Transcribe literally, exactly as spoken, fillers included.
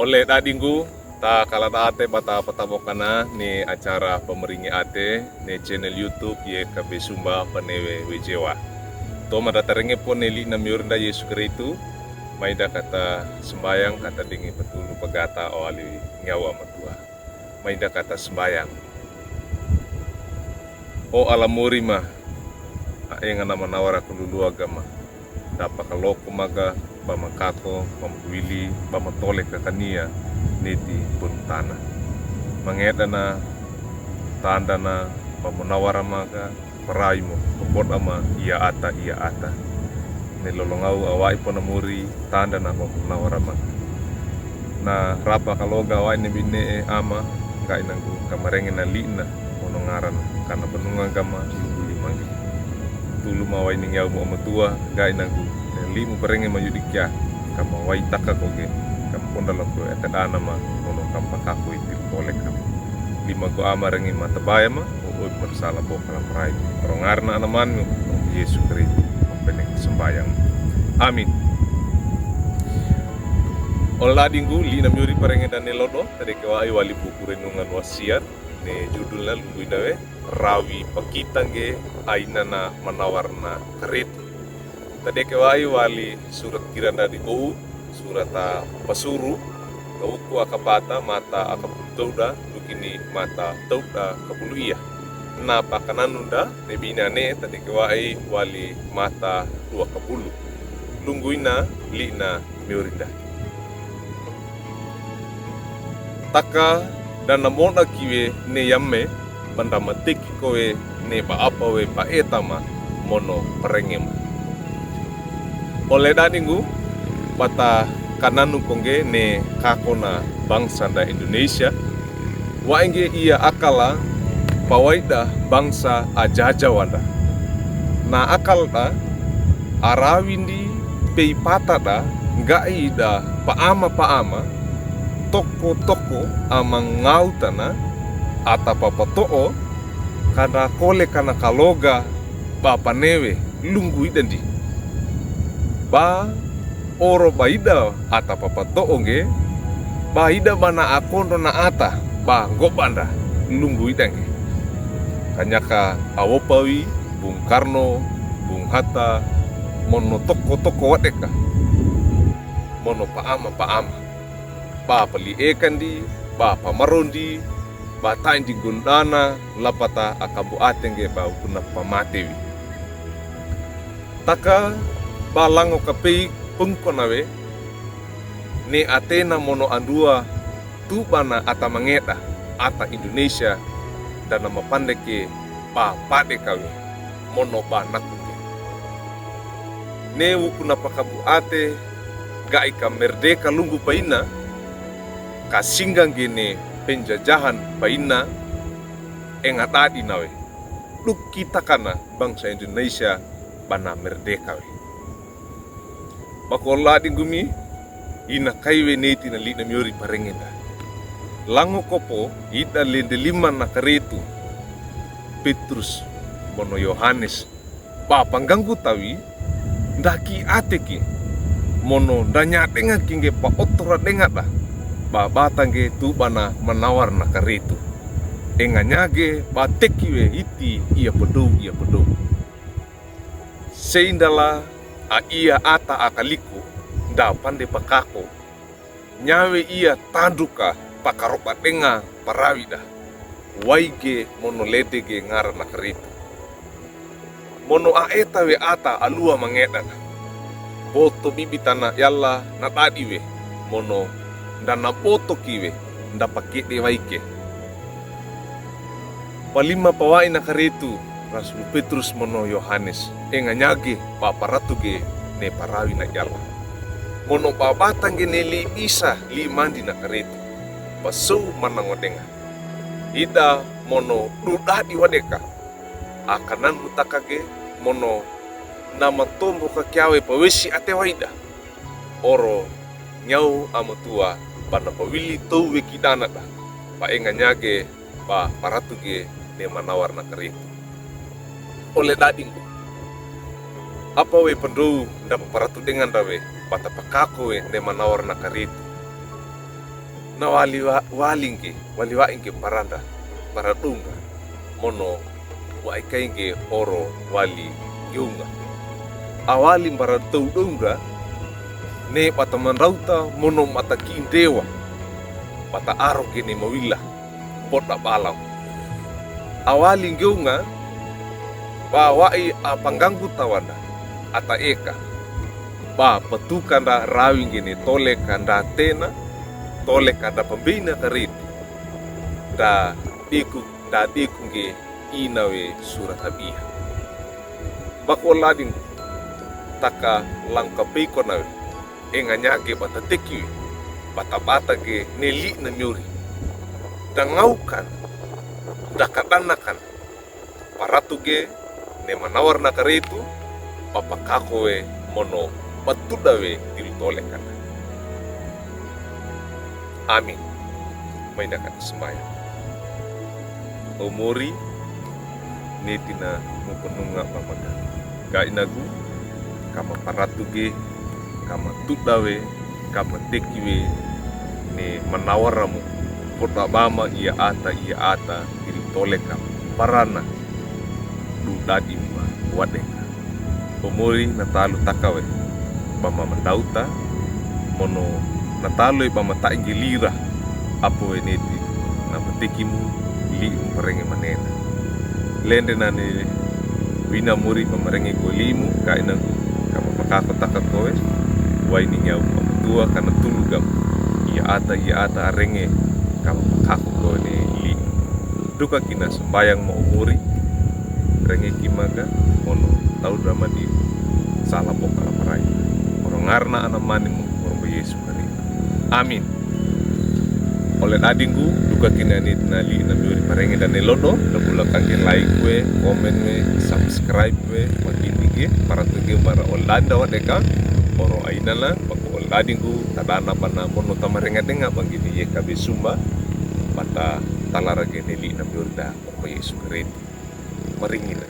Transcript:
Ole dadinggu, ta kaladatey bata patabokana ni acara pameringe ate ni channel YouTube Y K B Sumba Panewe Wejewa. Toma da tarenge po ni li'na miyorinda Yesu Keristu, maida kata sembayang kata dingi patulu pagata o wali ngiyawa matua. Maida kata sembayang. O alamori ma, a enga na manawara kololuwaga ma. Da pakaloko maga, ba makako, ba mawili, ba matoleka kaniya, neti bontana. Mangedana, tandana, ba manawara maga, parai mo, pokot ama, iya ata, iya ata. Ni lolongaw awa'i panamori, tandana ba manawara maga. Na rapa kaloga awa'i ni bine'e ama, ngga'i nanggu kamarenge na li'na, mono ngarana, kana panunga gama, luguli mangge. Tulu ma wa'i ni ngiyamu amatua, ngga'i nanggu, na li'mu parenge ma yudi kiya, kama wa'i taka koge, kama ponda loko etedana ma, mono kama pakako iti toleka. Lima ko ama renge ma tabaya ma, o, o, marsala bo kala parai. Oro ngarana anamanmu, Yesu Keristu, ampeneki sembayang. Amin. Ole dadinggu, li'na miyori parenge dane lodo, tadeke wa'i wali buku renungan wasiat, ni judulna lunggu ina we, Rawi Pakita Ngge Aina na Manawara na Keristu. Tadeke wa'i wali surat kiranda di bowu, surat a Pasuru, kawuku a kabata, mata a kapulu towda, lukini mata towda kapulu iya. Na pakananunda, ni binane, tadeke wa'i wali mata luwa kapulu. Lunggu ina, li'na miyorinda. Taka da namona kiwe ne yamme, ba nda mateki kowe ne ba apa we ba eta ma mono parenge ma. Ole dadinggu, bata kananu kongge ne kako na bangsa nda Indonesia, wa'i ngge iya akala pawaida bangsa ajajawa nda. Na akalda, arawindi pei patada, ngga'i da paama-paama, toko-toko a mangawutana, ata papato'o, kana kole kana kaloga, ba panewe, lunggu idandi. Ba oro ba ida ata papato'o ngge, ba ida ba na akondo na ata, ba ngoba nda, lunggu ida ngge. Kanyaka awopawi, Bung Karno, Bung Hatta, mono toko-toko wadeka. Mono paama-paama. Ba pali'ekandi, ba pamarondi, ba taindi gundana, lapata akambu ate ngge ba ukuna pamatewi. Taka ba lango kapei pungkona we, ni atena mono andua tuba na ata mangeda, ata Indonesia, da namapandeke ba padeka we, mono ba nakuke. Ne ukuna pakambu ate, ngga'i ka merdeka lunggu paina, ka singga ngge ne penjajahan paina, enga dadi na we. Duki takana bangsa Indonesia ba na merdeka we. Ba ko ole dadinggu mi, ina kai we neti na li'na miyori parenge nda. Lango kopo, ida lende lima na karitu, Petrus, mono Yohanes, ba pangganggu tawi, nda ki ate ki, mono nda nyadenga ki ngge pa otora denga da, ba bata ngge tuba na manawara na karitu. Enga nyage ba teki we iti iya pedow, iya pedow. Sei ndala a iya ata a kaliku, nda pande pakako, nyawe iya tanduka pakaroba denga parawi da. Wa'i ge mono lede ge ngara na karitu. Mono a eta we ata a luwa mangeda na. Boto bibitana yala na dadi we, mono nda na boto ki we, nda pakede wa'i ke. Palima pawa'i na karitu, Rasul Petrus mono Yohanes, enga nyage ba paratu ge ne parawi na yala. Mono ba bata ngge ne li'i bisa li'i mandi na karitu. Ba sow manango denga. Ida mono du dadi wadeka. A kananu taka ge mono na matombo ka kiawe pawesi ate wa'i da. Oro ngiyaw a matua ba na pawili towe kidana da. Ba enga nyage ba paratu ge ne manawara na karitu. Ole dadinggu. Apa we pandow nda paparatu denga nda we, bata pakako we ne manawara na karitu. Na wali wa-, wali ngge, wali wa'i ngge mbarandra, mbaradongra, mono wa'i kai ngge oro wali nggeonga. A wali mbaradodongra, ne bata mandrauta mono mata ki'indewa, bata aro ngge ne mawila, podda balaw. A wali nggeonga, ba wa'i a pangganggu tawandra, ata eka. Ba patukandra rawi ngge ne tole ka ndra tena, tole ka ndra pambeina karetu. Ndra diku, ndra diku ngge ina we sura tabiha. Ba ko lading taka langka peikona we, e nganyage bata teki we, bata-bata ngge ne li'na miori. Ndra ngaukan, ndra kadanakan, paratu ngge ne manawarna karetu, ba pakako we mono batuda we tilu tole kandra. Amin. Maina kami sambayang. O Mori, ne tina moponunga ba maga. Ka inagu, kama paratu ngge, kama tuda we, kama teki we, ne manawara mo, podda bama ia ata, ia ata, tilu tole ka, parana, du dadi ma, wadeka. O Mori na talu taka we, ba ma mandauta, mono na talu we ba ma ta'i ngge lira, apo we neti, na pateki mo, limu parenge manena. Lende nane wina Mori ba marenge ko limu, ka inagu, kama pakako taka ko we, wa'i ni nyawu kama tua, kana tulu gam, ia ata, ia ata, arenge, kama pakako ko we ne limu. Duka kina sambayang ma o Mori, renge ki maga, mono tawdra madi, sala boka la parai. Oro ngarna ana mani mo, oro ba Yesu Karisto. Amin. Ole dadinggu, duka kina ne tina li'na miori parenge ndra ne lodo, ndra bula kangge like we, komen we, subscribe we, magini ngge, paratu ngge bara ole danda wadeka, oro ainana, ba ko ole dadinggu, tadana bana mono tamarenga denga, ba ngini yeka be sumba, bata talara ngge ne li'na miori ndra, oro ba Yesu Karisto. Maringina.